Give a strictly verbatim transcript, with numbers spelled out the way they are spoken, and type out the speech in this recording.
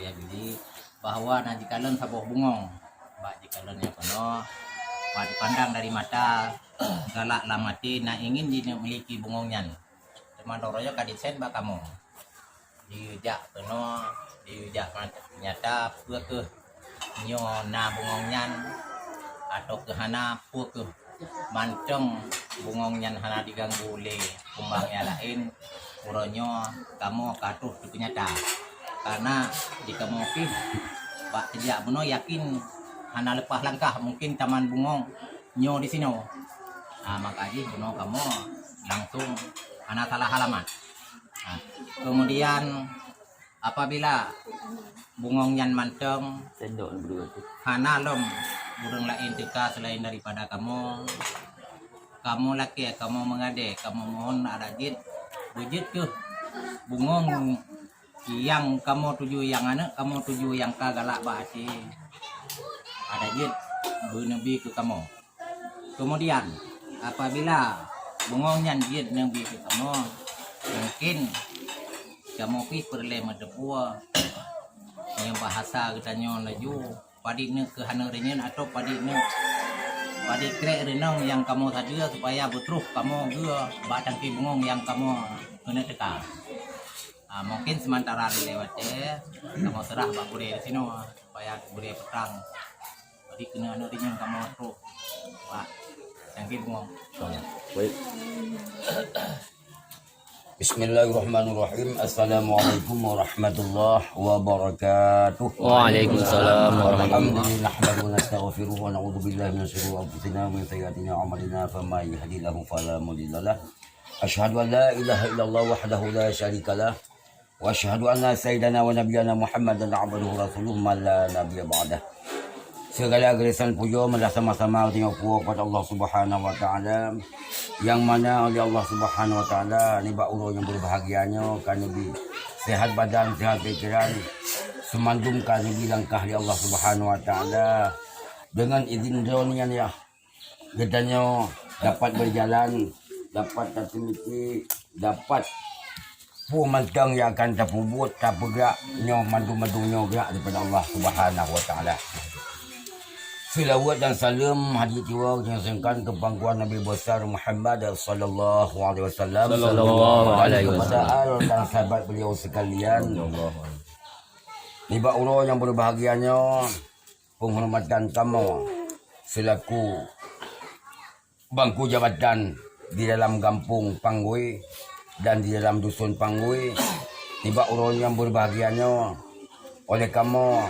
Jadi, bahwa na jikalon saboh bungong. Bak jikalon nyang keunoe, bak dipandang dari mata, galak lam até na ingin jineuk miliki bungong nyan. Teuma droe nyoe ka disen bak kamoe. Diujak keunoe, diujak nyata, peu kheueh nyoe na bungong nyan, atawa kheueh hana, peu kheueh mantong bungong nyan hana diganggu lé kumbang nyang laén, uroe nyoe kamoe ka troh teunyata. Karena di kamoe pih bak teujak bunoe yakin hana leupah langkah, mungkin taman bungong nyoe disinoe. Ah, maka jih bunoe kamoe langsung hana salah alamat. Ah, kemudian apabila bungong nyan mantong, hana lom ureuëng laén teuka selain daripada kamoe, kamoe lakée, kamoe meungadée, kamoe mohon adak jeuet, beujeuet kheueh bungong nyang kamoe tuju nyang aneuëk, kamoe tuju nyang ka galak bak até, adak jeuet beuneubi keu kamoe. Kemudian, apabila bungong nyan jeuet neubi keu kamoe, mungkin kamoe pih peureulée meuteupue nyang bahasa geutanyoe laju, padit neuk keu hana rinyeun atau padit neuk, padit krek rinong nyang kamoe sadeue supaya beutroh kamoe geue bak tangki bungong nyang kamoe keuneuk teuka. Ah, mungkin sementara dilewat, eh, kamoe serah bak gurée disinoe supaya gurée peutang. Jadi keuneuk aneuëk rinyeun kamoe troh bak tangki bungong. Baik. Bismillahirrahmanirrahim. Assalamualaikum warahmatullahi wabarakatuh. Waalaikumsalam warahmatullahi. Alhamdulillah, nahmaduhu wa nastaghfiruhu wa na'udzu billahi min syururi anfusina wa min sayyiati a'malina. Faman yahdihillahu fala mudhillalah. Asyhadu an la ilaha illallah wahdahu la syarikalah. Wa asyhadu anna sayyidana wa nabiyyana Muhammadan abduhu wa rasuluh man la nabiyya ba'dah. Segala geuresan pujoe meudah sama-sama tanyoe puwoe kepada Allah Subhanahu wa Taala, yang mana oleh Allah Subhanahu wa Taala nibak uroe nyang berbahagia nyoe ka neubi sehat badan, sehat pikiran, seumandum ka neubi langkah lé Allah Subhanahu wa Taala. Dengan izin Droe nyan, ya, geutanyoe dapat berjalan, dapat tateumiki, dapat peue mantong nyang akan tapeubuet, tapeugah nyoe mandum-mandum nyoe gerak daripada Allah Subhanahu wa Taala. Seulaweuet dan saleuem hadiet jiwoe geutanyoe seukan keu pangkuan Nabi Besar Muhammad sallallahu alaihi wasallam, sallallahu alaihi wasallam, kepada al dan sahabat beliau sekalian. Nibak uroe nyang berbahagia nyoe, penghormatan kamoe selaku bangku jabatan di dalam gampông Panggui dan di dalam dusun Panggui, nibak uroe nyang berbahagia nyoe oleh kamoe